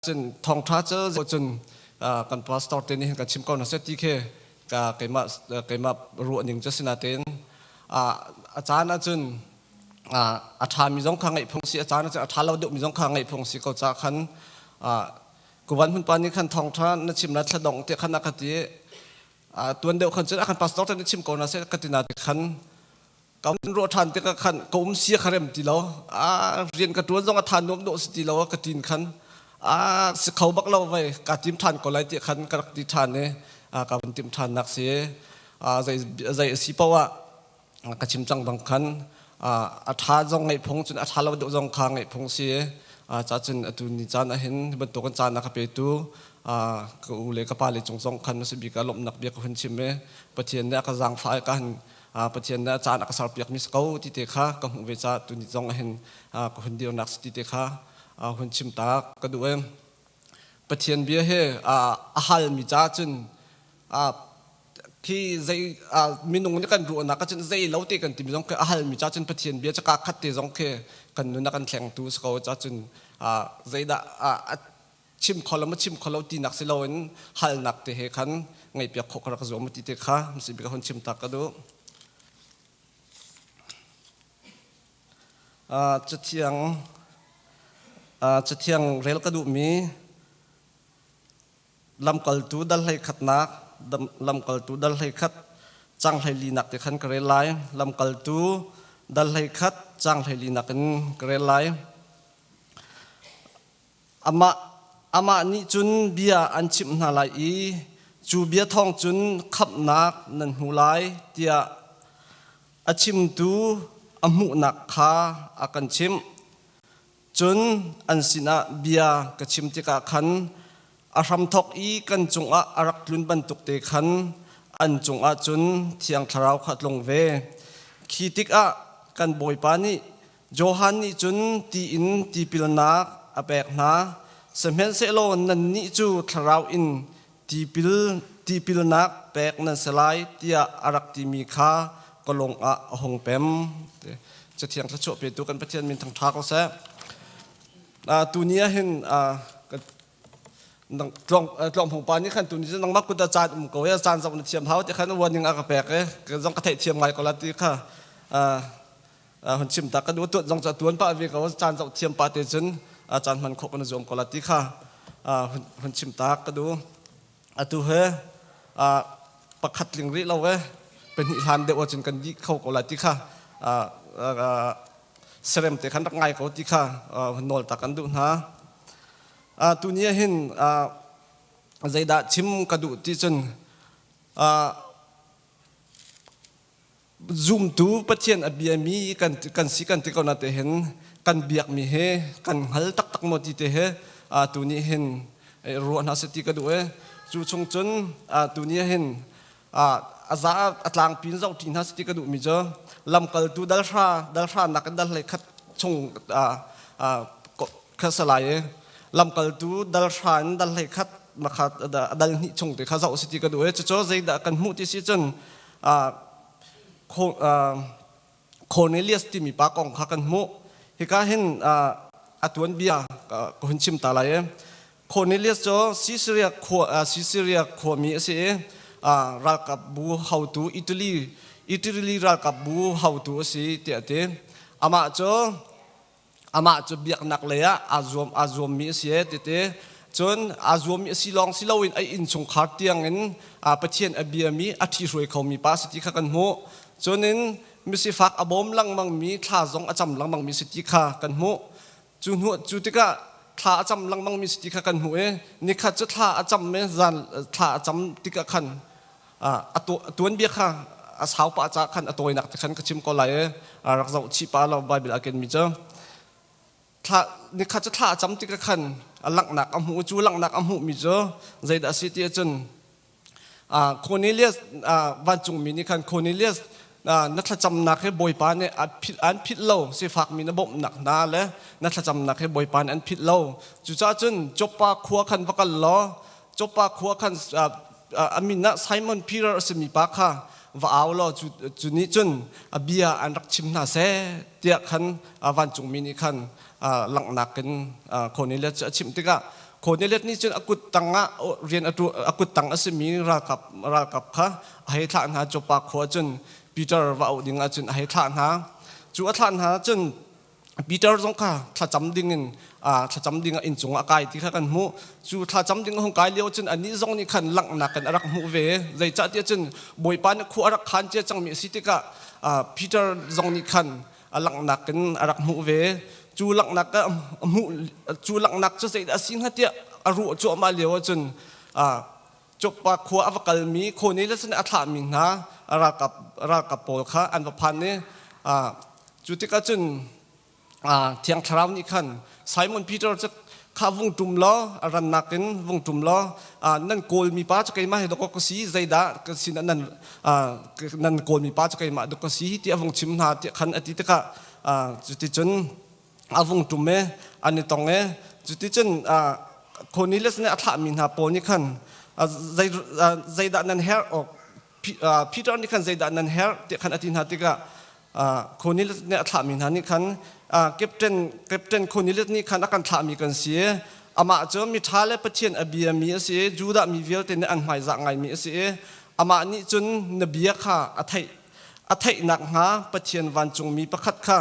Cun thawngṭha cu cun kan pastor te nih hin kan chim ko hna seh ti khi keimah keimah ruah ning cu si natein a caan ahcun a ṭhami zong kha ngaih phung si, a caan ahcun a ṭha lo deuhmi zong kha ngaih phung si ko ca khan kuvan hmunpa nih khan thawngṭha na chim na thladong te khan a ka ti. Tuan deuh khan cun a kan pastor te nih chim ko na seh ka ti na ti khan ka ruah ṭhan tikah khan ka um sia kha rem ti lo, a rian ka ṭuan zong a tha nuam dawh si ti lo. Ka tin khan a si kho bak lo vei, ka tim ṭhan ko lai ti khan ka rak ti ṭhan i ka vun tim ṭhan nak si. Zei zei a si paoh ah ka chim cang bang khan a ṭha zong ngaih phung, cun a ṭha lo deuh zong kha ngaih phung si. Ca cun atu ni caan ah hin bantuk in caan a ka petu ka u le ka pa le cung zong khan si bik ah lawmhnak bia ka hun chim i Pathian nih a ka zaangfah i ka han Pathian nih a caan a ka serpiak mi si ko ti te kha ka hmuh ve ca tu ni zong ah hin ka hun dirnak si ti te kha hun chim ta ka duh. I Pathian bia he a halmi ca cun khi zei minung nih kan ruahnak ah cun zei lo te kan timi zong khi a halmi ca cun Pathian bia caka khat te zong khi kan nun a kan thlengtu si ko. Ca cun zeidah a chim kho lo ma chim kho lo tinak si loin halnak te he khan ngaihpiak khawh ka rak zuam ti te kha msi bik hun chim tak ka duh. Cathiang cathiang rel ka duhmi Lamkaltu dal hlei khatnak, Lamkaltu dal hlei khat cang hlei linak te khan ka rel lai. Lamkaltu dal hlei khat cang hlei linak in ka rel lai. Amah, amah nih cun bia an chimh hna lai i cu bia thawng cun khamhnak nan hmu lai tiah a chimtu a hmuhnak kha a kan chimh. Cun an sinah bia ka chim tikah khan a hramthawk i kan cungah a rak tlun bantuk te khan an cungah cun Thiang Thlarau kha a tlung ve. Khi tikah kan Bawipa nih, Johan nih cun ti in tipilnak a pek hna, sihmanhsehlaw nannih cu Thlarau in tipil tipilnak pek nan si lai, tiah a rak timi kha ka lung ah a hung pem. Cathiang thluachuah petu kan Pathian min thangṭha ko seh. Tuni ah hin tlawng pa nih khan tuni cu nangmah kut ah caan um ko i caan zoh na thiam hau ti khan warning a ka pek i ka zong ka theih thiam ngai ko la ti kha hun chim ta. Ka nu tuan zong cu a tuan pah ve ko, caan zoh thiam pa te cun caan hman khawh kan zuam ko la ti kha hun chim ta ka du. Atu he pakhat tling rih lo e, pahnih hlan deuh ahcun kan dih kho ko la ti kha serem te khan rak ngai ko ti kha nawl ta kan duh hna. Tuni ah hin zeidah chim ka duh ti cun zumtu Pathian a biami kan kan si kan ti ko na te hin kan biakmi he kan hngal taktak maw ti te he tu nih hin ruah hna se ti ka duh e. Cu chung cun tu ni hin a za a tlangpi in zoh ṭi hna se ti ka duh mi cu Lamkaltu dal hra dal hra nak in dal hlei khat chung kha salai i Lamkaltu dal hra in dal hlei khat makha dal hnih chung te kha zoh si ti ka duh e. Cucu zeidah kan hmuh ti si cun Cornelius timi pa kong kha kan hmuh. Hika hin a tuanbia ka hun chim ta lai i Cornelius cu Caesarea khua Caesarea khuami a si i ralkapbu haotu, Italy Italy ralkapbu haotu a si tiah a ti. Amah cu biaknak lei ah aa zuammi a si e tete. Cun aa zuammi a si lawng si loin a innchungkhar tiangin Pathian a biami, a ṭhihruai khomi pa a si ti kha kan hmuh. Cun in misifak a bawm lengmangmi, thla zong a cam lengmangmi si ti kha kan hmuh. Cu hnu cu tikah thla a cam lengmangmi si ti kha kan hmuh i nikhat cu thla a cam i zan thla a cam tikah khan a tuanbia kha a sau pah caah khan a tawinak te khan ka chim ko lai i rak zoh chih pa lo Bible a kenmi cu. Thla nikhat cu thla a cam tikah khan a langhnak a hmuh. Cu langhnak a hmuhmi cu zeidah a si ti ahcun Cornelius, vancungmi nih khan, "Cornelius, na thlacamnak hi Bawipa nih an philh lo. Sifakmi na bawmhnak hna le na thlacamnak hi Bawipa nih an philh lo. Cucaah cun Joppa khua khan va kal law Joppa khua khan a min ah Simon Peter a simi pa kha va au law cu nih cun a bia an rak chim hna seh," tiah khan vancungmi nih khan langhnak in Cornelius cu a chimh tikah. Cornelius nih cun a kut tang ah rian a kut tang a simi ralkap ralkap kha a hei thlah hna. Joppa khua cun Peter va auh ding ah cun a hei thlah hna. Cu a thlah hna cun Peter zong kha thlacam ding in thlacam ding ah inncung ah a kai ti kha kan hmuh. Cu thlacam ding a hung kai lio cun anih zong nih khan langhnak in a rak hmuh ve. Zeicahtiah cun Bawipa nih khua a rak khan cia cangmi a si tikah Peter zong nih khan a langhnak in a rak hmuh ve. Cu langhnak hmuh cu langhnak cu zeidah a si hnga tiah a ruah cuahmah lio ahcun Joppa khua a va kalmi Cornelius nih a thlahmi hna ralkap ralkap pawl kha an va phan i cu tikah cun Thiang Thlarau nih khan Simon Peter cu kha vung ṭum law, a rannak in vung ṭum law, nan kawlmi pa cu keimah hi dawkaw ka si, zeidah ka sinah nan nan kawlmi pa cu keimah dawk ka si tiah a vung chim hna tiah khan a ti tikah, cuticun a vung ṭum i an i tong i cuticun Cornelius nih a thlahmi hna pawl nih khan zeidah nan herh awk, Peter nih khan zeidah nan herh tiah khan a ti hna tikah, Cornelius nih a thlahmi hna nih khan Captain Captain Cornelius nih khan a kan thlahmi kan si, amah cu miṭha le Pathian a biami a si i Judah mi vialte nih an hmaizah ngaimi a si i amah nih cun na bia kha a theih a theih nakhnga Pathian vancungmi pakhat kha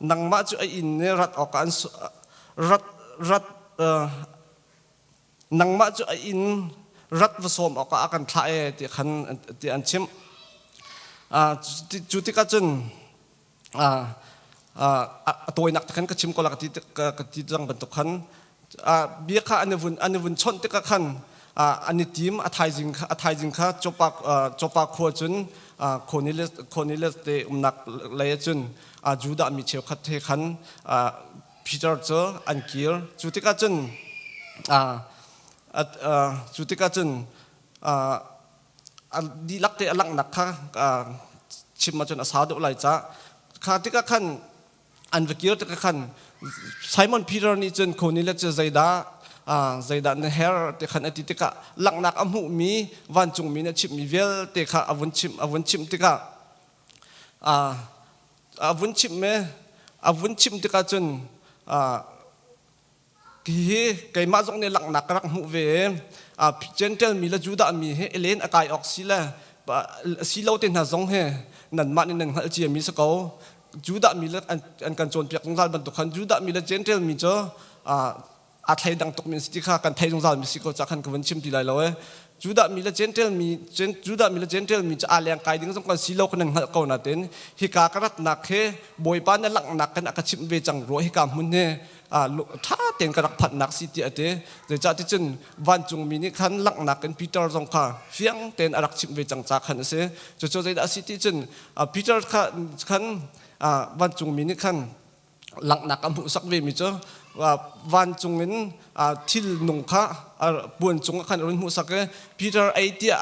nangmah cu a inn i rat awkah an rat rat nangmah cu a inn rat va sawm awkah a kan thlah e ti khan ti an chimh. Cu tikah cun a tawinak te khan ka chim ko la ka ti ka ti cang bantuk khan bia kha an i vun an i vun chawnh tikah khan an i tim. A thaizing kha a thaizing kha Joppa Joppa khua cun Cornelius Cornelius te umnak lei ah cun Judah mi cheukhat he khan Peter cu an kir. Cu tikah cun cu tikah cun a dihlak te a langhnak kha chim ahcun a sau deuh lai ca. Kha tikah khan an va kir tikah khan Simon Peter nih cun Cornelius cu zeidah zeidah na her ti khan a ti tikah, langhnak a hmuhmi vancungmi nih a chimhmi vialte kha a vun chimh. A vun chimh tikah a vun chimh a vun chimh tikah cun, hihi keimah zong nih langhnak ka rak hmuh ve. Gentle mi le Judah mi hi elen a kai awk si le si lo te hna zong hi nanmah nih nan hngalh cia mi si ko. Judah mi le an kan cawnpiak zungzal bantuk khan Judah mi le Gentile mi cu aa thleidang tuk mi an si ti kha kan thei zungzal mi si ko ca khan ka vun chim ti lai lo e. Judah mi le Gentile mi Judah mi le Gentile mi cu aa leng kai ding zong kan si lo kan nan hngalh ko nain hika ka ratnak he Bawipa na langhnak kan a ka chimh ve cang rua, hika hmun hi ṭha tein ka rak phanhnak si tiah a ti. Zeicah ti cun vancungmi nih khan langhnak in Peter zong kha fiang tein a rak chimh ve cang ca khan a si. Cucu zeidah a si ti cun Peter kha khan vancungmi nih khan langhnak a hmuhsak ve mi cu vancung in thil nung kha puan cung ah khan a run hmuhsak i, Peter, ei tiah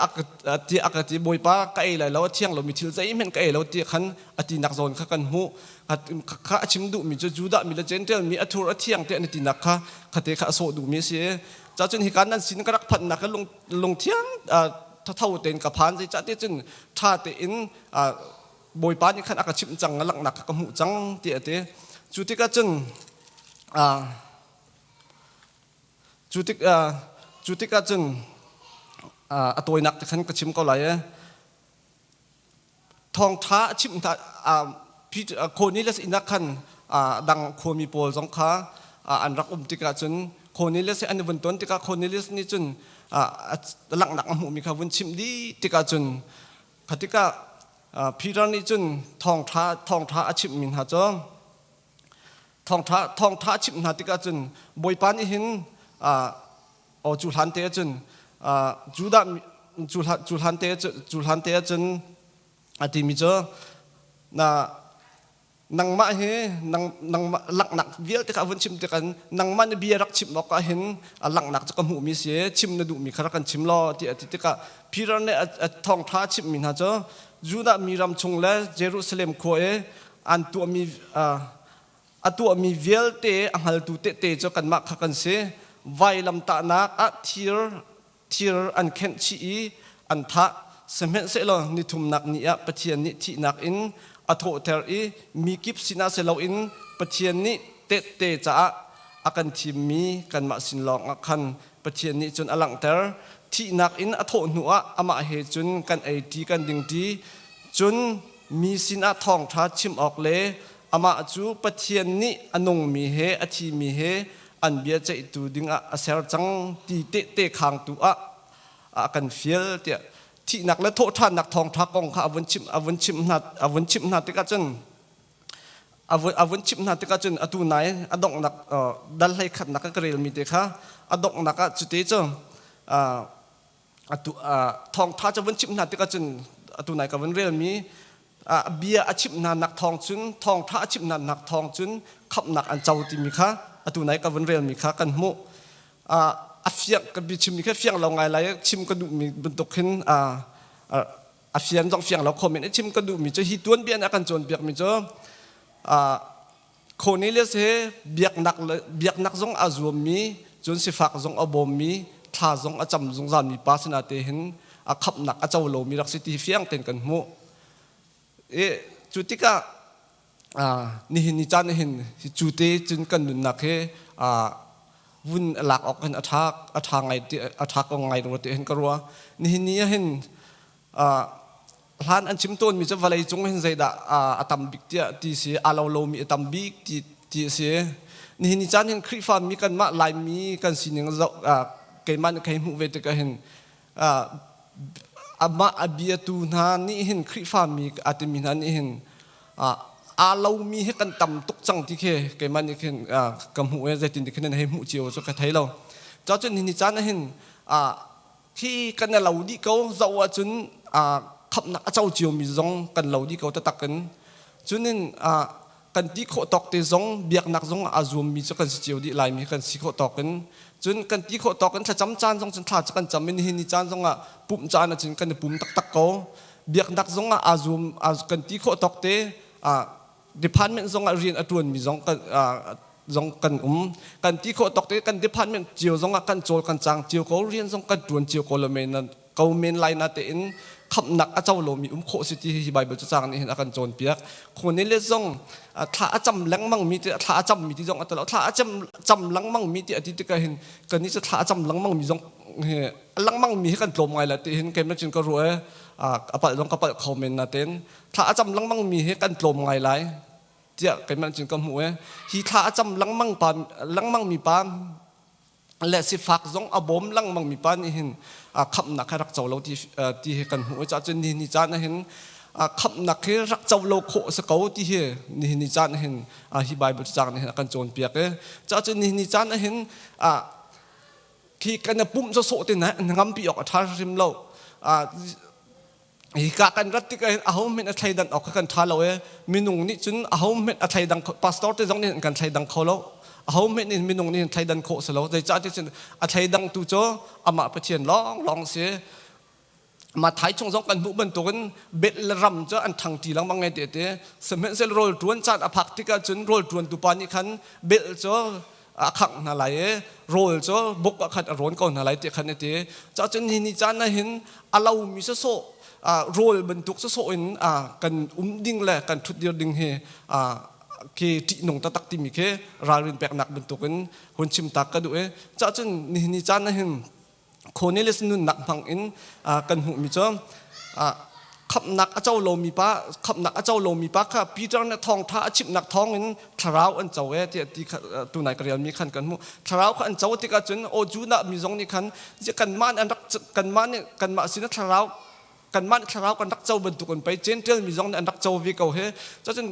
a ka ti. Bawipa, ka ei lai lo, a thiang lomi thil zeihmanh ka ei lo ti khan a tinak zawn kha kan hmuh. Kha a chim duhmi cu Judah mi le Gentile mi a thur a thiang te an i tinak kha khate kha a sawh duhmi a si. Ca cun hika nan sin ka rak phanhnak ka lung thiang thatho tein ka phan, zeicah ti cun ṭha tein Bawipa nih khan a ka chimh cang, a langhnak kha ka hmuh cang ti a ti. Cu tikah cun cu tik cu tikah cun a tawinak te khan ka chim ko lai i thawngṭha a chimh hna. Cornelius inn ah khan dang khuami pawl zong kha an rak um tikah cun Cornelius he an i vun ton tikah, Cornelius nih cun langhnak a hmuhmi kha vun chimh dih tikah cun, kha tikah Peter nih cun thawngṭha thawngṭha a chimhmi hna cu thawngṭha thawngṭha a chimh hna tikah cun, Bawipa nih hin aw cu hlan te ahcun Judah cu hlan te cu hlan te ahcun a timi cu, na nangmah hi nang nangmah langhnak vialte kha a vun chim tikah, nangmah na bia rak chim awk ah hin a langhnak cu ka hmuhmi si, chim na duhmi kha rak kan chim law ti a ti tikah, Peter nih a thawngṭha a chimhmi hna cu Judah mi ram chung le Jerusalem khua i an tuahmi a tuahmi vialte a hngaltu tehte cu kanmah kha kan si. Vailamtahnak ah thir thir an khenh chih i an thah. Sihmanhsehlaw nithumnak ni ah Pathian nih thihnak in a thawhter i mi kip sinah si loin Pathian nih tehte caah a kan thimmi kanmah sin lawngah khan Pathian nih cun a langhter. Thihnak in a thawh hnuah amah he cun kan ei ṭi kan ding ṭi. Cun mi sinah thawngṭha chim awk le amah cu Pathian nih a nungmi he a thimi he an bia ceihtu dingah a ser cang ti tehte khangtu ah a kan fial tiah thihnak le thawhṭhannak thawngṭha kong kha a vun chimh a vun chimh hna a vun chimh hna tikah cun a vun chimh hna tikah cun atu nai a donghnak dal hlei khatnak ka relmi te kha a donghnak ah cute cu atu thawngṭha cu vun chimh hna tikah cun atu nai ka vun relmi bia a chimh hna nak thawng cun thawngṭha a chimh hna nak thawng cun khamhnak an co timi kha atu nai ka vun relmi kha kan hmuh. A fiang ka bi chimmi kha fiang lo ngai lai chim ka duhmi bantuk hin a fian zong fiang lo kho men chim ka duhmi cu hi tuanbia nih a kan cawnpiakmi cu Cornelius he biaknak biaknak zong a zuammi cun sifak zong a bawmmi thla zong a cam zungzalmi pa sinah te hin a khamhnak a co lomi rak si ti fiang tein kan hmuh. I cu tikah nihin ni caan hin cu te cun kan nunnak hi vun lak awk hin a ṭha a ṭha ngai a ṭha ko ngai rua ti hin ka ruah. Nihin ni ah hin hlan an chim tawnmi cu vawlei cung hin zeidah a tam bik tiah ti si a lo lomi a tam bik ti ti a si. Nihin ni caan hin Khrihfa mi kanmah Laimi kan sining zoh keimah nih ka hei hmuh ve tikah hin amah a biatu hna nih hin Khrihfa mi a timi hna nih hin aa lomi hi kan tam tuk cang ti khi keimah nih khin ka hmuh i zeitin ti khin nan hei hmuh cio cu ka thei lo. Cun nihin ni caan ah hin khi kan i lo dih ko zoh ahcun khamhnak a co ciomi zong kan lo dih ko taktak in. Cunin kan ti khawh tawk te zong biaknak zong aa zuammi cu kan si cio dih laimi kan si khawh tawk in cun kan ti khawh tawk in thlacam caan zong cun thla cu kan cam in nihin ni caan zong ah pumh caan ah cun kan i pum taktak ko biaknak zong ah aa zuam kan ti khawh tawk te department zong ah rian a ṭuanmi zong kan zong kan um kan ti khawh tawk te kan department cio zong ah kan cawl kan cang cio ko rian zong kan ṭuan cio ko lo men ko men lai na tein khamhnak a co lomi um khawh si ti hi Bible cacang nih hin a kan cawnpiak. Cornelius zong thla a cam lengmang mi ti thla a cam mi ti zong a talo thla a cam cam lengmang mi ti a ti tikah hin kan nih cu thla a cam lengmang mi zong hi lengmang mi hi kan tlawm ngai la ti hin keimah cun ka ruah a palh zong ka palh kho men na ten thla a cam lengmang mi hi kan tlawm ngai lai tiah keimah cun ka hmuh e hi thla a cam lengmang pa lengmang mi pa le sifak zong a bawm lengmang mi pa nih hin khamhnak kha rak co lo ti ti hi kan hmuh caah cun nihin ni caan ah hin khamhnak hi rak co lo khawh a si ko ti hi nihin ni caan ah hin hi Bible cang nih hin a kan cawnpiak i caah cun nihin ni caan ah hin khi kan i pumh sawsawh te na ngampi awk a ṭha hrim lo. Hika kan rat tikah hin aho hmanh a thleidan awk kha kan ṭha lo i minung nih cun aho hmanh a thleidang pastor te zong nih kan thleidang kho lo. Aho hmanh nih minung nih thleidan khawh si lo. Zeicah ti cun a thleidangtu cu amah Pathian lawnglawng si. Matthai chung zong kan hmuh bantukin belh le ram cu an ṭhangṭi lengmang ngai te te. Sihmanhsehlaw rawl ṭuan caan a phak tikah cun rawl ṭuantu pa nih khan belh cu a khangh hna lai i rawl cu buk ah khan a rawn ko hna lai ti khan a ti. Cun ni ni caan ah hin a lomi sawsawh rawl bantuk sawsawh in kan um ding le kan ṭhutdir ding hi khi ṭihnung taktak timi khi ralrin peknak bantukin hun chim tak ka duh i cun nihin ni caan ah hin Cornelius nunnak hmang in kan hmuhmi cu khamhnak a co lomi pa khamhnak a co lomi pa kha Peter nih thawngtha a chimhnak thawngin thlarau an co e tiah ti tunai ka relmi khan kan hmuh thlarau kha an co tikah cun aw Judah mi zong nih khan kanmah nih an rak kanmah nih kanmah sin thlarau kanmah nih thlarau kan rak co bantuk in pei Gentile mi zong nih an rak co ve ko he cun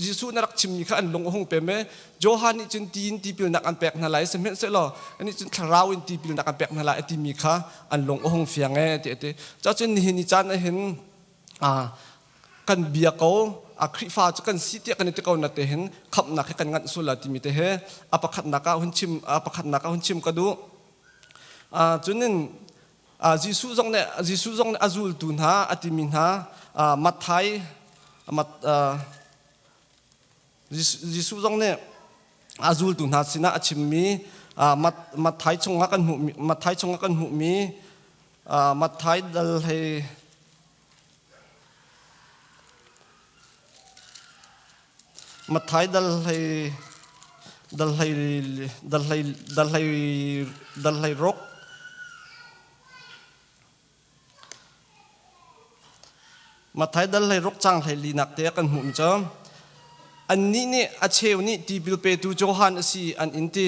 Jesuh na rak chimmi kha an lung a hung pem e Johan nih cun ti in tipilnak an pek hna lai sihmanhsehlaw anih cun thlarau in tipilnak an pek hna lai a timi kha an lung a hung fiang e ti a ti cun nihin ni caan ah hin kan bia ko a Khrihfa cu kan si tiah kan i ti ko na te hin khamhnak hi kan nganh sul la timi te he a pakhatnak ah hun chim a pakhatnak ah hun chim ka duh cunin Jesuh zong nih Jesuh zong nih a zultu hna a timi hna Matthai Jesuh zong nih a zultu hna sinah a chimmi Matthai chungah kan hmuhmi Matthai chungah kan hmuhmi Matthai dal hei Matthai dal hei. dal hlei dal hlei dal hlei dal hlei ruk. Matthai dal hlei ruk cang hlei linak te kan hmuh mi cu annih nih a cheu nih tipil petu Johan a si an in ti,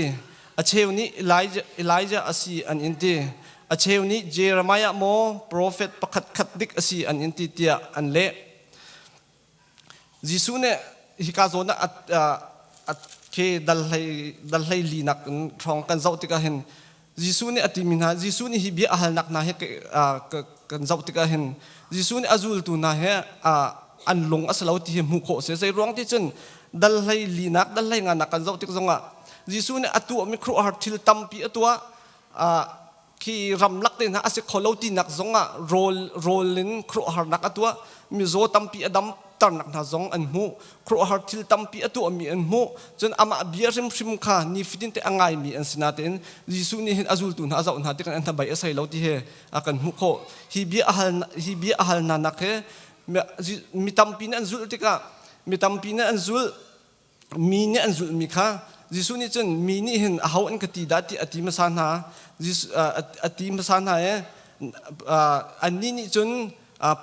a cheu nih Elijah, Elijah a si an in ti, a cheu nih Jeremiah maw profet pakhat khat dik a si an in ti tiah an leh. Jesuh nih hika zawn ah a ke dal hlei dal hlei linak in hrawng kan zoh tikah hin Jesuh nih a timi hna Jesuh nih hi bia a halnak hna hi kan zoh tikah hin Jesuh nih a zultu hna he an lung a si lo ti hi hmuh khawh si. Zei ruang ti cun dal hlei linak dal hlei nganak kan zoh tik zongah Jesuh nih a tuahmi khuaruahhar thil tampi a tuah. Khi ramlak te hna a si kho lo tinak zongah rawl rawl in khuaruahharnak a tuah. Mizaw tampi a damternak hna zong an hmuh. Khuaruahhar thil tampi a tuahmi an hmuh. Cun amah bia hrimhrim kha nifatin te a ngaimi an si natein Jesuh nih hin a zultu hna a zoh hna tikah an hnabei a sei lo ti hi a kan hmuh khawh. Hi bia a hal hi bia a hal hna nak hi mi tampi nih an zulh tikah mi tampi nih an zulh mi nih an zulhmi kha Jesuh nih cun mi nih hin aho an ka ti dah ti a ti hmasa hna. A ti hmasa hna i annih nih cun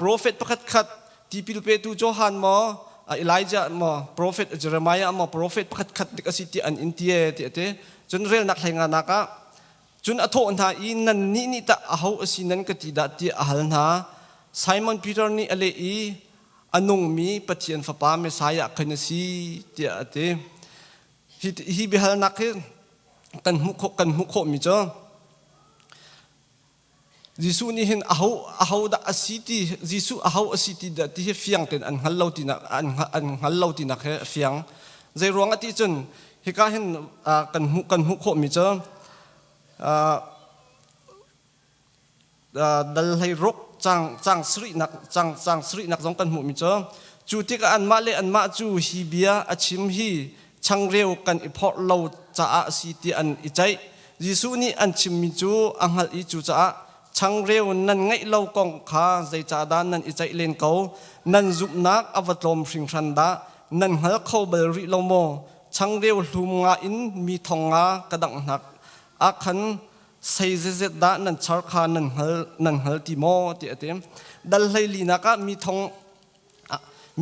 profet pakhat khat tipil petu Johan maw Elijah maw profet Jeremiah maw profet pakhat khat dik a si ti an in ti e ti a ti. Cun relnak hlei nga nak ah cun a thawh hna i nannih nih tah aho a si nan ka ti dah tiah a hal hna. Simon Peter nih a leh i a nungmi Pathian Fapa Messiah khan a si tiah a ti. Hi, hi biahalnak hi kan hmuh khawh kan hmuh khawhmi cu Jesuh nih hin aho aho dah a si ti Jesuh aho a si ti dah ti hi fiang tein an hngal lo tinak an an hngal lo tinak hi a fiang. Zei ruang ah ti cun hika hin kan hmuh kan hmuh khawhmi cu dal hlei ruk cang cang sarihnak cang cang sarihnak zong kan hmuhmi cu cu tikah anmah le anmah cu hi bia a chim hi changreu kan i phorh lo caah a si ti an i ceih. Jesuh nih an chimmi cu a hngalh i cucaah changreu nan ngeih lo kong kha zeicahdah nan i ceih len ko? Nan zumhnak a va tlawm hringhran dah! Nan hngal kho bal rih lo maw? Changreu hlum nga in mi thong nga ka danghnak ah khan sei zeizet dah nan char kha nan hngal nan hngal ti maw ti a ti. Dal hlei linak ah mi thong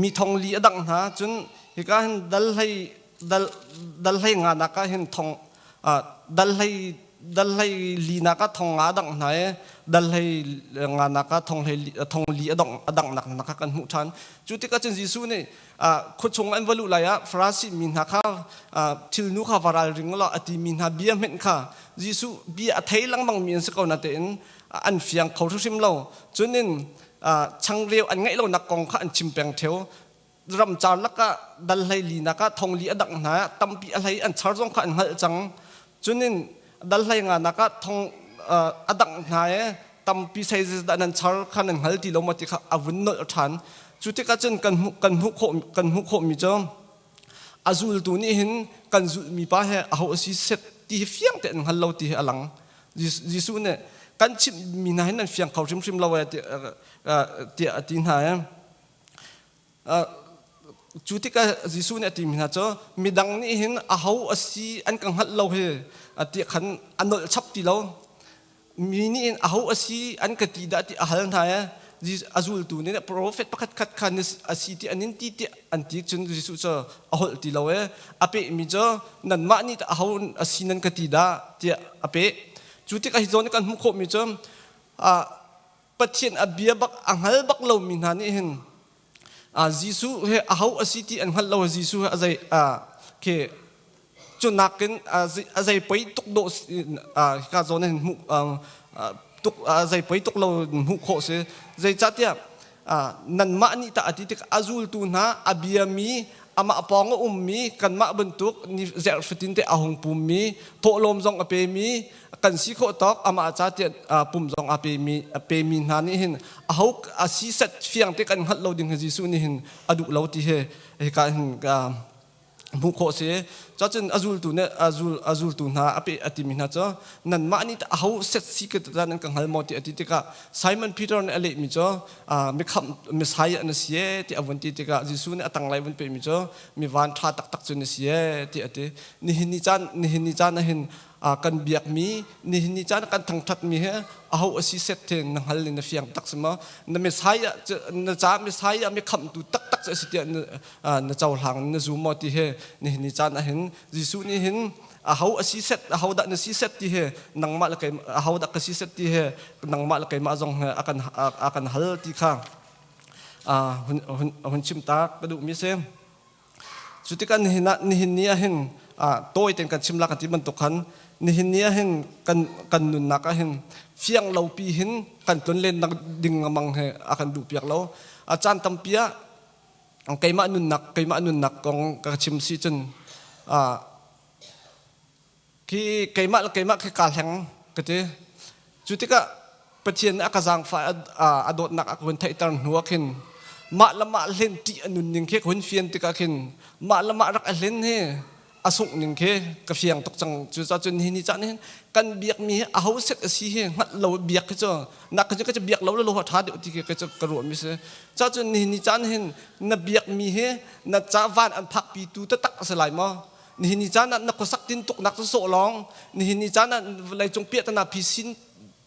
mi thong li a dangh hna. Cun hika hin dal hlei dal dal hlei nga nak ah hin thong dal hlei dal hlei linak ah thong nga a dangh hna i dal hlei nga nak ah thong hlei thong li a dongh a dangh nak hna kha kan hmuh ṭhan. Cu tikah cun Jesuh nih khuachung an va luh lai ah Farasi mi hna kha thilnu kha va ralring law a timi hna bia hmenh kha Jesuh bia a thei lengmang mi an si ko natein an fiang kho hrimhrim lo. Cun in changreu an ngeih lonak kong kha an chim peng ṭheo. Ramcar lakah dal hlei linak ah thong li a dangh hna tampi a hlei an char zong kha an hngalh cang. Cun in dal hlei nga nak ah thong a dangh hna i tampi sei dah nan char kha nan hngal ti lo maw ti kha a vun nolh ṭhan. Cu tikah cun kan hmuh kan hmuh khawh kan hmuh khawhmi cu a zultu nih hin kan zulhmi pa he aho a si set ti hi fiang tein an hngal lo ti hi a lang. Jesuh nih kan chimhmi hna hin nan fiang kho hrimhrim lo ee tiah a ti hna i cu tikah Jesuh nih a timi hna cu midang nih hin aho a si an ka hngalh lo hi ti khan a nolh chap ti lo. Mi nih hin aho a si an ka ti dah ti a hal hna i a zultu nih profet pakhat khat kha a si ti an in ti tiah an ti cun Jesuh cu a holh ti lo i a pehmi cu nanmah nih aho a si nan ka ti dah tiah a peh. Cu tikah hi zawn i kan hmuh khawhmi cu Pathian a bia bak a hngal bak lomi hna nih hin Jesuh he aho a si ti an hngalh lo. Jesuh he a zei khi cu nakin a zei poi tuk dawh hika zawn hin hmuh tuk a zei poi tuk lo hmuh khawh si. Zeicahtiah nanmah nih tah a ti tik a zultu hna a biami amah pawng a ummi kanmah bantuk ni zerh fatin te a hung pummi thawhlawm zong a pemi kan si khawh tawk amah ca tiah pum zong a pemi a pemi hna nih hin aho a si set fiang te kan hngalh lo ding hi Jesuh nih hin a duh lo ti hi hika hin. Hmuh khawh si. Cacun a zultu nih a zultu hna a pe a timi hna cu nanmah nih aho set si ka nan ka hngal maw ti a ti tikah Simon Peter nih a lehmi cu mikhamh Messiah na si ee ti a vun ti tikah Jesuh nih a tanglei vun pehmi cu mi van ṭha taktak cu na si ee ti a ti. Nihin ni caan nihin ni caan ahhin kan biakmi nihin ni caan kan thangṭhatmi hi aho a si set te na hngal in na fiang tak si maw? Na Messiah na ca Messiah mi khamhtu taktak cu a si tiah na cohlang na zum maw ti hi nihin ni caan ahhin Jesuh nih hin aho a si set aho dah na si set ti hi nangmah le keimah aho dah ka si set ti hi nangmah le keimah zong he a kan hal ti kha hun chim ta ka duhmi si. Cu tikah nihin ah nihin ni ah hin tawi tein kan chim la kan ti bantuk khan nihin ni ah hin kan kan nunnak ah hin fiang lo pi hin kan tlun len nak ding ngamang he a kan duh piak lo. A caan tampi ah keimah nunnak kong ka chim si cun khi keimah le keimah khi kaa hleng ka ti. Cu tikah Pathian nih a ka zaangfah a dawtnak a ka hun theihter hnu ah khin mah le mah hlen ṭih a nun ning khi ka hun fian tikah khin mah le mah rak a hlen hi a sungh ning khi ka fiang tuk cang. Cucaah cun hi ni caan hin kan biakmi hi aho set a si hi hngalh lo biak hi cu nak cu ka biak lo lo ṭha deuh ti khi ka ruahmi si. Cacun nihin ni caan hin na biakmi hi na ca van an phakpitu taktak a si lai maw? Nihin ni caan ah na khuasak tin tuknak cu sawh lawng, nihin ni caan ah vawleicung piahtana phisin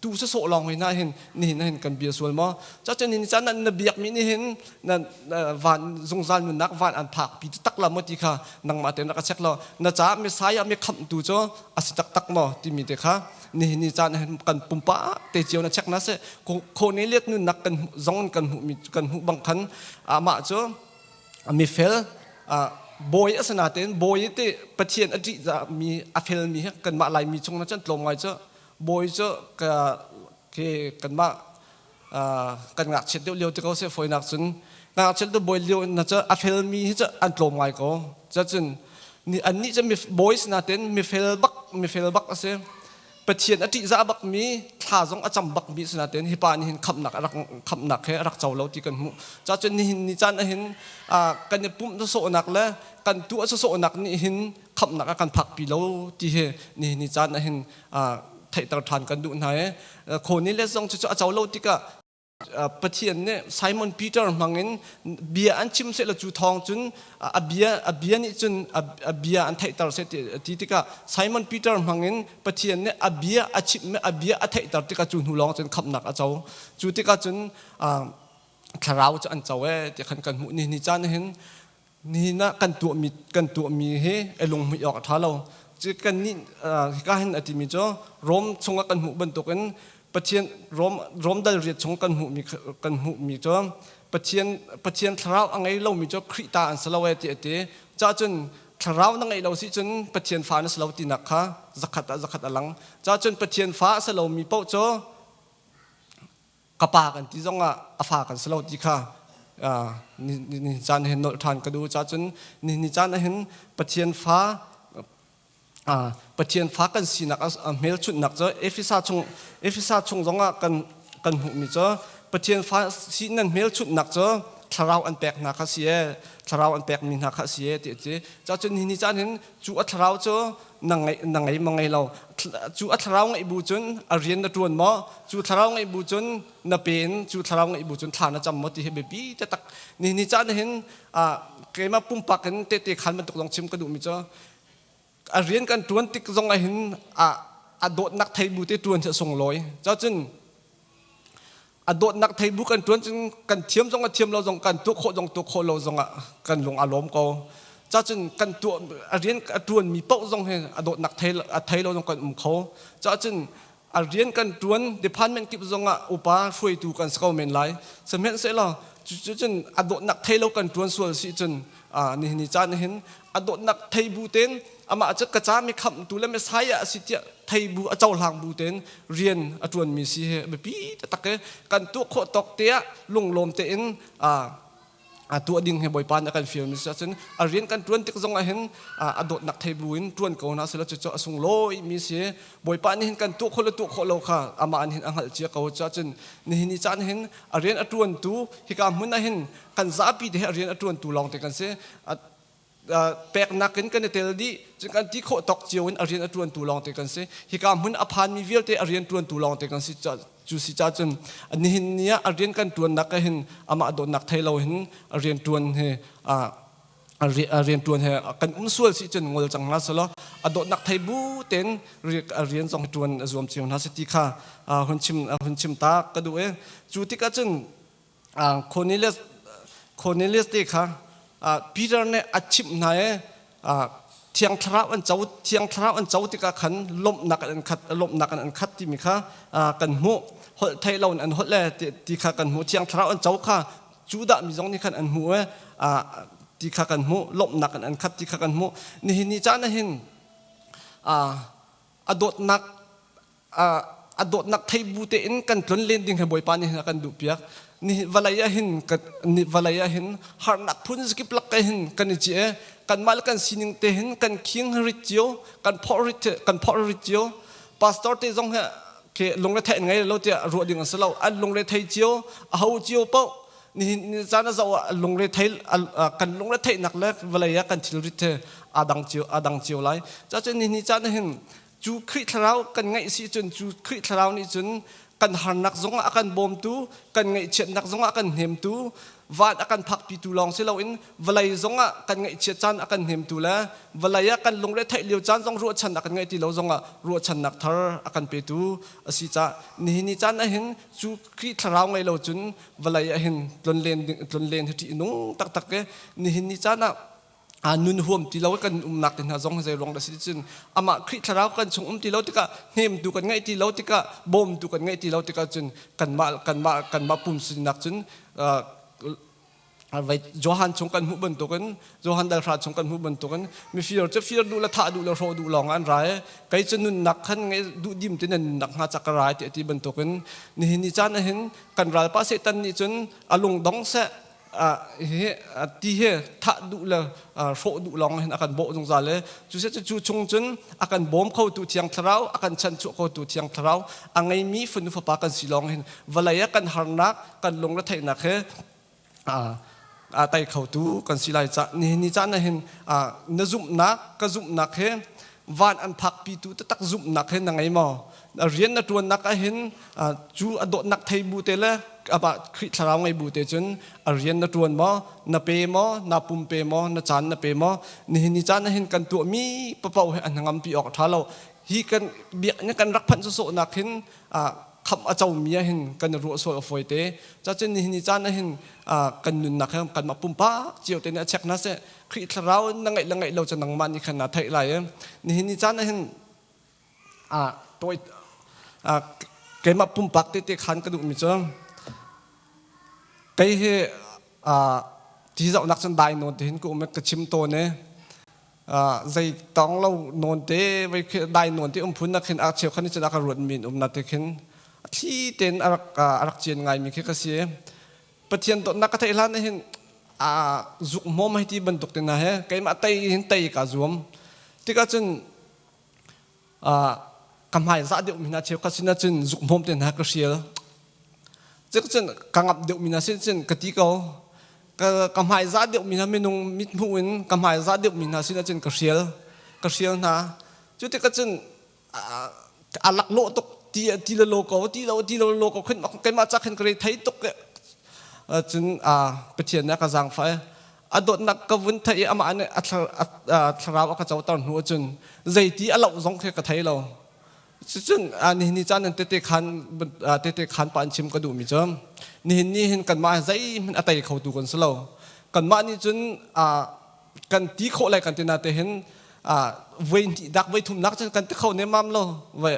tu sa sawh lawng hi na hin nihin hin kan bia sual maw? Cacun nihin ni caan ah na biakmi nih hin na van zungzal nunnak van an phakpi taktak la maw ti kha nangmah tein rak ka check law na caah Messiah mi khamhtu cu a si taktak maw timi te kha nihin ni caan hin kan pumpa te cio na check na seh. Cornelius nunnak kan zong kan hmuh kan hmuh bang khan amah cu mifel bawi a si nain bawi ti Pathian a ṭih mi a felmi hi kanmah Laimi chung na cun tlawm ngai cu bawi cu ka khi kanmah kan ngakchiat deuh lio ti ko seh fawinak cun ngakchiat deuh bawi lio na cu a felmi hi cu an tlawm ngai ko cun annih cu bawi si nain mifel bak mifel bak a si. Pathian a ṭihzah bakmi thla zong a cam bakmi si nain hi pa nih hin khamhnak a rak khamhnak he a rak co lo ti kan hmuh. Cacun nihin ni caan ahhin kan i pumh sawhnak le kan tuah sawhnak nih hin khamhnak a kan phakpi lo ti hi nihin ni caan ahhin theihter ṭhan kan duh hna i Cornelius zong cu a co lo tikah Pathian nih Simon Peter hmangin bia an chim seh cu thawng cun a bia nih cun a bia an theihter seh ti tikah Simon Peter hmangin Pathian nih a bia a chimh a bia a theihter tikah cu hnu lawng cun khamhnak a co. Cu tikah cun thlarau cu an co ee ti khan kan hmuh. Ni ni caan hin nihin ah kan tuahmi hi a lunghmuih awk a ṭha lo. Kan nih hika hin a timi cu Rom chungah kan hmuh bantukin Pathian Rom dal riat chung kan hmuhmi cu Pathian thlarau a ngei lomi cu Khrih ta an si lo ee ti a ti. Cahcun thlarau na ngeih lo si cun Pathian fa na si lo tinak kha zakhat ah zakhat a lang. Cahcun Pathian fa a si lomi paoh cu ka pa kan ti zongah a fa kan si lo ti kha ni caan hin nolh ṭhan ka duh. Cacun ni ni caan ahhin Pathian fa Pathian fa kan sinak a hmelchunhnak cu Efesa chung zongah kan hmuhmi cu Pathian fa si nan hmelchunhnak cu thlarau an pek hna kha si e thlarau an pekmi hna kha si e ti a ti. Cacun ni ni caan hin cu a thlarau cu na ngei ma ngei lo. Cu a thlarau ngeih bu cun a rian na ṭuan maw? Cu thlarau ngeih bu cun na pen, cu thlarau ngeih bu cun thla na cam maw ti hi biapi taktak. Ni ni caan hin keimah pumpak in tehte khan bantuk zong chim ka duhmi cu a rian kan ṭuan tik zong ah hin a dawtnak thei bu te ṭuan hi a sunglawi. Cacun a dawtnak thei bu kan ṭuan cun kan thiam zong a thiam lo zong kan tuah khawh zong tuah khawh lo zong ah kan lung a lawm ko. Cacun kan tuah a rian a ṭuanmi paoh zong hi a dawtnak thei a thei lo zong kan um kho. Cacun a rian kan ṭuan department kip zong ah upa hruaitu kan si ko men lai. Sihmanhsehlaw cucun a dawtnak thei lo kan ṭuan sual si cun nihin ni caan hin a dawtnak thei bu tein amah cu ka ca mi khamhtu le Messiah a si tiah thei bu a cohlang bu tein rian a ṭuanmi si hi biapi taktak i kan tuah khawh tawk te ah lunglawm tein a tuah ding hi Bawipa nih a kan fialmi si ahcun a rian kan ṭuan tik zong ah hin a dawtnak thei bu in ṭuan ko hna sila cucu a sunglawi mi si. Bawipa nih hin kan tuah khawh le tuah khawh lo kha amah nih hin a hngalh cia ko. Cuahcun nihin ni caan hin a rian a ṭuantu hika hmun ah hin kan zapi te hi a rian a ṭuantu lawng te kan si. Peknak in kan i tel dih. Cun kan ti khawh tawk cio in a rian a ṭuantu lawngte kan si. Hika hmun a phanmi vialte a rian ṭuantu lawngte kan si. Cu si ca cun nihin ni ah a rian kan ṭuannak ah hin amah dawtnak thei lo hin a rian ṭuan hi a rian ṭuan he kan um sual si cun ngol cang hna selaw a dawtnak thei bu tein a rian zong ṭuan a zuam cio hna si ti kha hun chim ta ka duh i cu tikah cun Cornelius Cornelius te kha Peter nih a chimh hna i Thiang Thlarau an co Thiang Thlarau an co tikah khan lawmhnak an khat lawmhnak an khat timi kha kan hmuh. Holh theih lo in an holh le ti kha kan hmuh. Thiang Thlarau an co kha Judah mi zong nih khan an hmuh i ti kha kan hmuh. Lawmhnak an khat ti kha kan hmuh. Nihin ni caan ah hin a dawtnak a dawtnak thei bu tein kan tlon len ding he Bawipa nih a kan duh piak. Ni vawlei ah hin vawlei ah hin harnak phun zakip lak hin kan i ci kanmah le kan sining te hin kan khing rit cio, kan phorh rit, kan phorh rit cio. Pastor te zong he ke lungre theih ngei lo tiah ruah ding a si lo. An lungre thei cio, a ho cio paoh nihin ni caan a zoh ah lungre thei kan lungre theihnak le vawlei ah kan thilrit he aa dang cio, aa dang cio lai. Cacun nihin ni caan ah hin cu Khrih Thlarau kan ngeih si cun cu Khrih Thlarau nih cun kan harnak zongah a kan bawmtu, kan ngaihchiatnak zongah a kan hnemtu, van a kan phakpitu lawng si loin vawlei zongah kan ngaihchiat caan a kan hnemtu le vawlei ah kan lungre theih lio caan zong ruahchan a kan ngeih ti lo zongah ruahchannak thar a kan petu a si caah nihin ni caan ahhin cu Khrih Thlarau ngei lo cun vawlei ahhin tlonlen tlonlen hi ṭih nung taktak ke nihin ni caan ah nun huam ti lo kan umnak te hna zong zei ruang dah si cun amah Khrih thlarau kan chung um ti lo tikah, hnemtu kan ngeih ti lo tikah, bawmtu kan ngeih ti lo tikah cun kanmah kanmah kanmah pum sinak cun vai Johan chung kan hmuh bantukin, Johan dal hra chung kan hmuh bantukin, mifir cu fir duh le thah duh le hrawh duh lawng an rai, kei cu nunnak khan ngei duh dim ti nan nunnak hnga cak ka rai ti ti bantukin nihin ni caan ahhin kan ralpa Satan nih cun a lung dong seh hi ti hi thah duh le hrawh duh lawng hin a kan bawh zungzal i cu cu chung cun a kan bawm khotu Thiang Thlarau, a kan chanchuah khotu Thiang Thlarau a ngeimi fanu fapa kan si lawng hin vawlei ah kan harnak, kan lungretheihnak he a tei khotu kan si lai. Ca nihin ni caan ah hin na zumhnak, ka zumhnak he van an phakpitu taktak zumhnak he na ngei maw? Rian na ṭuannak ah hin cu a dawtnak thei bu te le amah Khrih Thlarau ngei bu te cun a rian na ṭuan maw? Na pe maw? Na pum pe maw? Na caan na pe maw? Nihin ni caan ah hin kan tuahmi papaoh hi an hnangampi awk a ṭha lo. Hi kan biakinn kan rak phanh sawsawhnak hin khamh a comi ah hin kan i ruah sual a fawi te. Cacun nihin ni caan ah hin kan nunnak he kanmah pumpak cio te nih a check hna seh. Khrih Thlarau na ngeih le ngeih lo cu nangmah nih khan naa theih lai i nihin ni caan ah hin tawi keimah pumpak tete khan ka duhmi cu kei hi ti zohnak cun dai nawn te hin ka um i ka chim tawn i zei tong lo nawn te vai dai nawn te um phun nak khin a cheu khan cun a ka ruat min um na te khin a thli tein a rak a rak cian ngai mi khi ka si. Pathian dawtnak ka theih hlan hin a zuk hmawm hei ti bantuk te hna he keimah tei hin tei ka zuam tikah cun ka hmai zah deuh mi hna cheukhat sin ahcun zuk hmawm te hna ka hrial. Cun ka ngamh deuh mi hna sin cun ka ti ko. Ka hmai zah deuh mi hna, minung mithmuh in ka hmai zah deuh mi hna sin ahcun ka hrial, ka hrial hna. Cu tikah cun a laklawh tuk ti ti le lo ko, ti lo ti lo lo ko khin keimah ca khin ka re thei tuk. Cun Pathian nih a ka zaangfah i a dawtnak ka vun theih i amah nih a thlarau a ka coter hnu ahcun zeiti a loh zong khi ka thei lo. Cucun nihin ni caan in tete khan tete khan pa an chim ka duhmi cu nihin ni hin kanmah zeihmanh a tei khotu kan si lo. Kanmah nih cun kan ti khawh lai kan ti na te hin voi hnih dak voi thum nak cun kan ti kho nemam lo, voi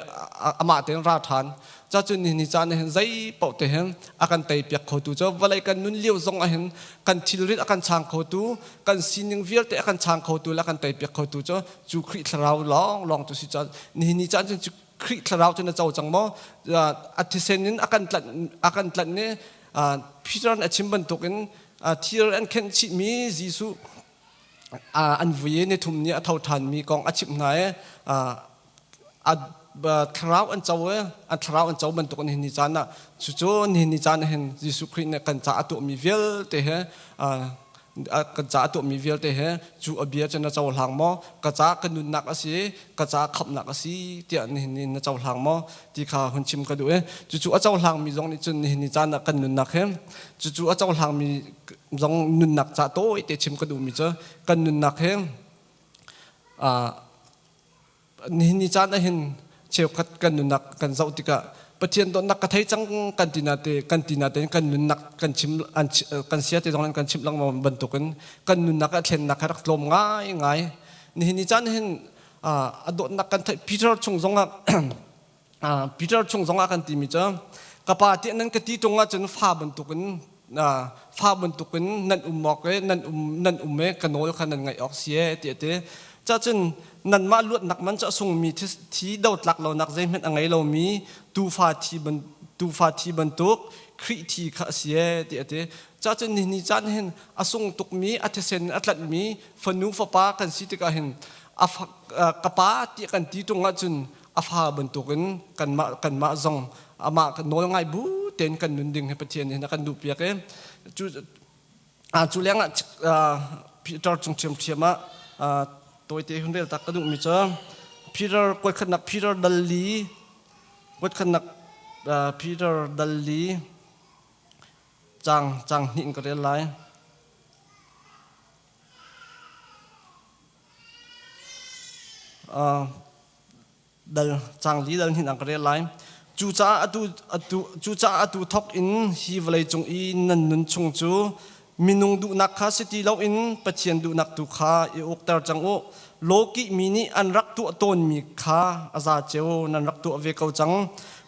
amah tein ra ṭhan. Ca cun ni ni caan hin zei paoh te hin a kan tei piak khotu cu vawlei kan nun lio zong ah hin kan thilrit a kan chang khotu, kan sining vialte a kan chang khotu le a kan tei piak khotu cu cu Khrih Thlarau lawng lawng cu si. Ca nihin ni caan cun Khrih Thlarau cu na co cang maw? A thisen in a kan tlanh, a kan tlanh i Peter a chim bantukin thir an khenh chihmi Jesuh an vui i nithum ni a tho ṭhanmi kong a chimh hna i a thlarau an co i an thlarau an co bantuk in ni caan ah cucu nihin ni caan ah hin Jesuh Khrih nih kan ca a tuahmi vialte he. Kan ca a tuahmi vialte he cu a bia cu na cohlang maw? Ka ca ka nunnak a si, ka ca khamhnak a si tiah nihin ni na cohlang maw ti kha hun chim ka duh i cucu a cohlangmi zong nih cun nihin ni caan ah kan nunnak he cucu a cohlangmi zong nunnak ca tawite chim ka duhmi cu kan nunnak he nihin ni caan ahhin cheukhat kan nunnak kan zoh tikah Pathian dawtnak ka thei cang kan ti na te kan ti na tein kan nunnak kan chim kan sia te zong kan chim lengmang bantukin kan nunnak ah thlennak kha rak tlawm ngai ngai. Nihin ni caan hin a dawtnak kan theih Peter chung zongah Peter chung zongah kan timi cu ka pa tiah nan ka ti ṭung ahcun fa bantukin fa bantukin nan um awk i nan um nan um i ka nawl kha nan ngaih awk si e ti a ti. Cacun nanmah luatnak man cu a sungmi thi dotlak lonak zeihmanh a ngei lomi tuufa thi ban tuufa thi bantuk Khrih thi kha a si e ti a ti. Cacun nihin caan hin a sung tukmi a thisen a tlanhmi fanu fapa kan si tikah hin a ka pa ti kan ti ṭung ahcun a fa bantukin kanmah kanmah zong amah nawl ngai bu tein kan nun ding hi Pathian nih a kan duh piak i cu cu lengah Peter cung ṭhiamṭhiam ah tawite hun rel tak ka duhmi cu Peter kuatkhatnak Peter dal li kuatkhatnak Peter dal li cang cang hnih in ka rel lai. Dal cangli dal hnin an ka rel lai. Cucaah atu atu cucaah atu thawk in hi vawlei cung i nan nun chung cu minung duhnak kha si ti loin Pathian duhnak tu kha i ukter cang u. Lawkih mi nih an rak tuah tawnmi kha a za ceu nan rak tuah ve ko cang.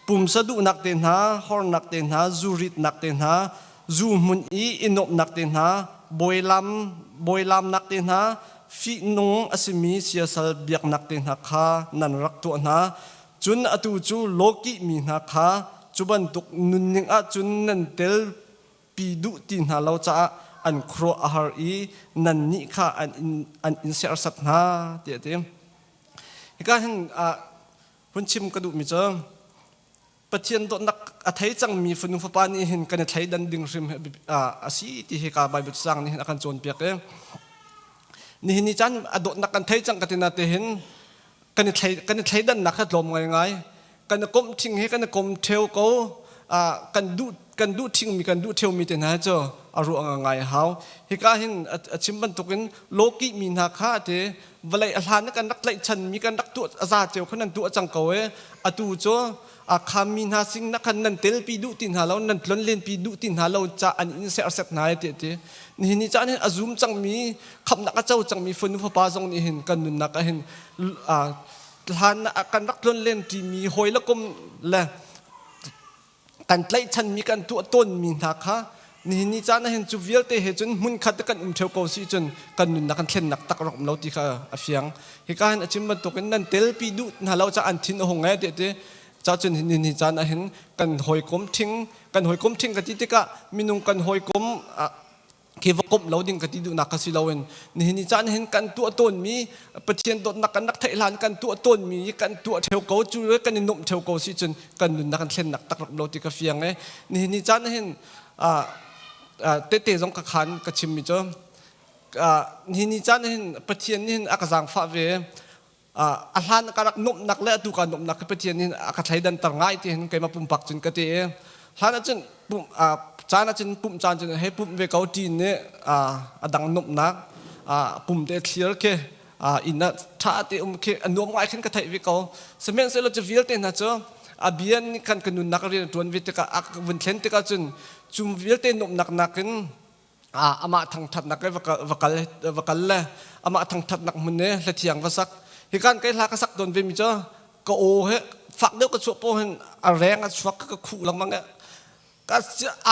Pumsa duhnak te hna, hornak te hna, zuritnak te hna, zu hmun i i nuamhnak te hna, bawilam bawilamnak te hna, fihnung a simi siasal biaknak te hna kha nan rak tuah hna. Cun atu cu lawkih mi hna kha cu bantuk nunning ahcun nan telpi duh ti hna lo caah an khuaruah a har i nannih kha an in, an in serhsat hna tiah a ti. Hika hin hun chim ka duhmi cu Pathian dawtnak a thei cangmi fanu fapa nih hin kan i thleidan ding hrim a si ti hi ka Bible cang nih hin a kan cawnpiak i nihin ni caan a dawtnak kan thei cang ka tina te hin kan i thlei kan i thleidannak kha tlawm ngaingai. Kan i komh thing hi kan i kom theu ko. Kan duh kan duh thingmi kan duh theumi te hna cu a ruah ngai hau. Hika hin a chim bantukin lawkih mi hna kha te vawlei a hlan kan rak tlaihchan mi kan rak tuah a za ceu khan nan tuah cang ko e. Atu cu a kham mi hna sing na khan nan telpi duh ti hna lo, nan tlon lenpi duh ti hna lo ca an in serset hna e ti ti. Nihin ni caan hin a zum cangmi khamnak a co cangmi fanu fapa zong nih hin kan nunnak ah hin hlan kan rak tlon len ṭimi hawi le kum le kan tlaihchanmi kan tuah tawnmi hna kha nihin ni caan ah hin cu vialte he cun hmunkhat kan um ṭheo ko si cun kan nunnak kan thlennak tak rak um lo ti kha a fiang. Hika hin a chim bantukin nan telpi duh hna lo ca an thin a hung e ti ti ca cun nihin ni caan ah hin kan hawikom ṭhing kan hawikom ṭhing ka ti tikah minung kan hawikom khi va komh lo ding ka ti duhnak ka si loin nihin ni caan hin kan tuah tawnmi Pathian dawtnak kan rak theih hlan kan tuah tawnmi kan tuah theo ko cu kan i nuamh theo ko si cun kan nunnak kan thlennak tak rak lo ti ka fiang e. Nihin ni caan hin tete zong ka khan ka chimmi cu nihin ni caan hin Pathian nih hin a ka zaangfah ve. A hlan ka rak nuamhnak le atu ka nuamhnak hi Pathian nih a ka thleidanter ngai ti hin keimah pumpak cun ka ti i hlan ahcun pum caan ahcun pumh caan cun hei pumh ve ko ṭin nih a dang nuamhnak pum te thlir khi inn ah ṭha te um khi a nuam ngai khin ka theih ve ko. Sihmanhsehlaw cu vialte hna cu a bian nih khan ka nunnak a rian a ṭuan ve tikah a vun thlen tikah cun cu vialte nuamhnak nakin amah thangthatnak le va kal va kal le amah thangthatnak hmun ne hlathiang va sak hi kan kai hla ka sak don ve mi cu ka aw he fak deuh ka chuah po hin a reng a chuak ka khuh lengmang e. Ka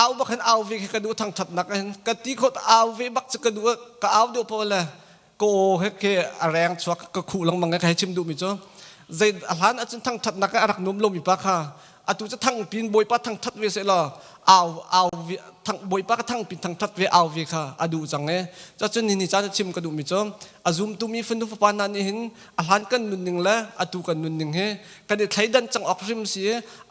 au bak hin au ve ka duh thangthatnak hin ka ti khot au ve bak cu ka duh ka au deuh po le ka aw he ke a reng chuak ka khuh lengmang e. Ka hei chim duh mi cu zei a hlan ahcun thangthatnak a rak num lomi pa kha atu cu thang pin Bawipa thangthat ve seh law. Au au thang Bawipa ka thangpi thangthat ve au ve kha a duh cang e. Cacun ni ni caan chim ka duhmi cu a zumtu mi fanu fapa hna nih hin a hlan kan nunning le atu kan nunning hi kan i thleidan cang awk hrim si.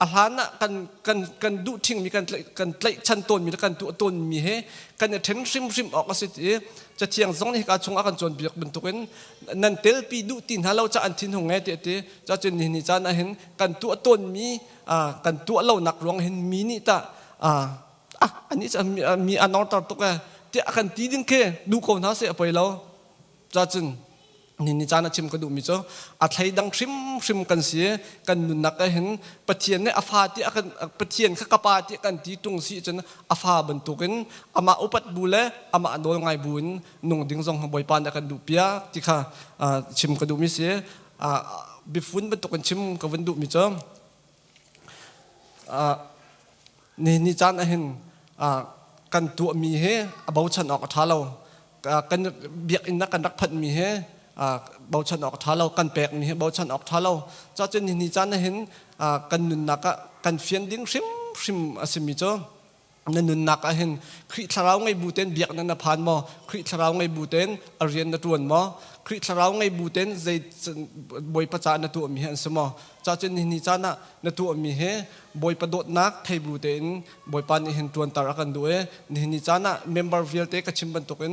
A hlan ah kan kan kan duh ṭhingmi, kan tlaih kan tlaihchan tawnmi le kan tuah tawnmi he kan i ṭhen hrimhrim awk a si ti. Cathiang zong nih hika chung a kan cawnpiak bantukin nan telpi duh ti hna lo ca an thinhung e ti a ti. Cacun nihin ni caan ah hin kan tuah tawnmi kan tuah lonak ruang hin mi nih tah ah anih cu mi a norter tuk e tiah a kan ti ding khi duh ko hna seh, a poi lo. Cacun ni ni caan a chim ka duhmi cu a thleidang hrimhrim kan si. Kan nunnak ah hin Pathian nih a fa ti a kan, Pathian kha ka pa ti kan ti tung si cun a fa bantukin amah upat bu le amah nawl ngai bu in nung ding zong Bawipa nih a kan duh piak ti kha chim ka duhmi si. Biafun bantukin chim ka vun duhmi cu ni ni caan ah hin kan tuahmi hi a bochan awk a ṭha lo. Kan biakinn ah kan rak phanhmi hi bochan awk a ṭha lo, kan pekmi hi bochan awk ṭha lo. Cacun ni ni caan ah hin kan nunnak ah kan fian ding hrimhrim a simi cu na nunnak ah hin Khrih thlarau ngei bu ten biakinn na phan maw? Khrih thlarau ngei bu ten a rian na ṭuan maw? Khrih thlarau ngei bu ten zei Bawipa caah na tuahmi hi an si maw? Cacun ni ni caan ah na tuahmi hi Bawipa dawtnak thei bu tein Bawipa nih hin ṭuanter a kan duh i nihin ni caan ah member vialte ka chim bantukin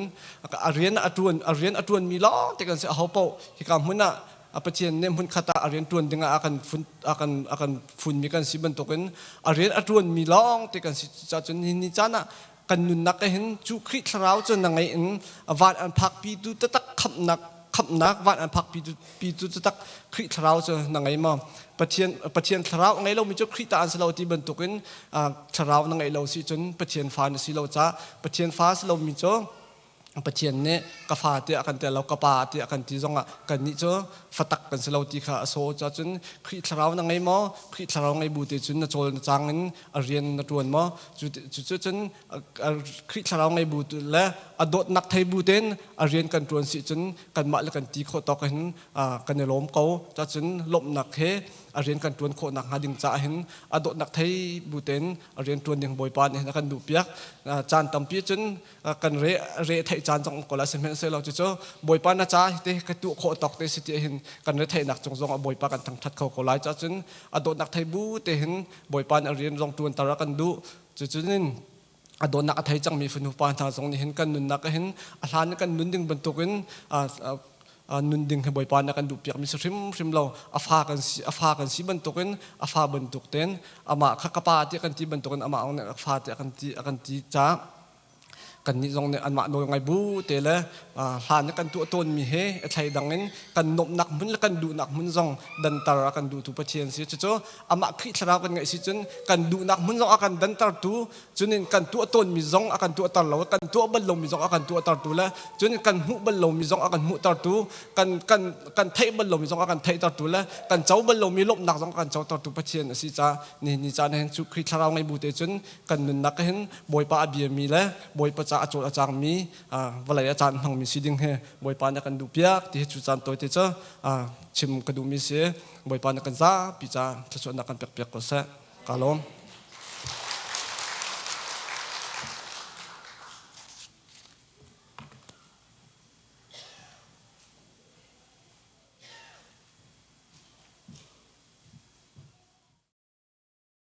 a rian a ṭuan a rian a ṭuanmi lawng te kan si. Aho paoh hika hmun ah a Pathian nih hmun khat ah a rian ṭuan ding ah a kan fun a kan a kan funmi kan si bantukin a rian a ṭuanmi lawng te kan si. Cacun nihin ni caan ah kan nunnak ah hin cu Khrih thlarau cu na ngeih in van an phakpi tu taktak khamhnak khamhnak van an phakpi tu pi tu taktak Khrih thlarau cu na ngei maw? Pathian Pathian thlarau a ngei lomi cu Khrih ta an si lo ti bantukin thlarau na ngeih lo si cun Pathian fa na si lo caah Pathian fa si lomi cu Pathian nih ka fa tiah kan ti lo, ka pa tiah kan ti zongah kannih cu fatak kan si lo ti kha a sawh. Cun Khrih thlarau na ngei maw? Khrih thlarau ngei bu te cun na cawl na cang in a rian na ṭuan maw? Cu cun Khrih thlarau ngei bu le a dawtnak thei bu tein a rian kan ṭuan si cun kanmah le kan ti khawh tawk hin kan i lawm ko. Cun lawmhnak he a rian kan ṭuan khawh nakhnga ding caah hin a dawtnak thei bu tein a rian ṭuan ding Bawipa nih hin a kan duhpiak. Caan tampi cun kan re re theih caan zong ko la, sihmanhsehlaw cucu Bawipa na ca te ka tuah khawh tawk te si ti hin kan re theihnak cung zong ah Bawipa kan thangthat kho ko lai. Cun a dawtnak thei bu te hin Bawipa nih a rian zong ṭuan tar a kan duh. Cucun a dawtnak a thei cangmi fanu pa hna zong nih hin kan nunnak ah hin a hlan kan nun ding bantukin nun ding hi Bawipa nih a kan duhpiakmi si hrimhrim lo. A fa kan si, a fa kan si bantukin, a fa bantuk tein amah kha ka pa tiah kan ti bantukin amah nih a fa tiah kan ti a kan ti caah kannih zong nih anmah nawl ngai bu te le hlan kan tuah tawnmi he a thleidang in kan nuamhnak hmun le kan duhnak hmun zong dantar a kan duhtu Pathian si. Cucu amah Khrih thlarau kan ngeih si cun kan duhnak hmun zong a kan dantartu, cunin kan tuah tawnmi zong a kan tuahter lo, kan tuah bal lomi zong a kan tuahtertu le cunin kan hmuh bal lomi zong a kan hmuhtertu, kan kan kan theih bal lomi zong a kan theihtertu le kan co bal lomi lawmhnak zong a kan cotertu Pathian a si caah nihin ni caan hin cu Khrih thlarau ngei bu te cun kan nunnak hin Bawipa a biami le Bawipa ca a cawl a cangmi, vawlei a caan hmangmi si ding hi Bawipa nih a kan duhpiak ti hi cu caan tawi te cu chim ka duhmi si. Bawipa nih kan zapi ca thluachuahnak kan pekpiak ko seh. Ka lawm.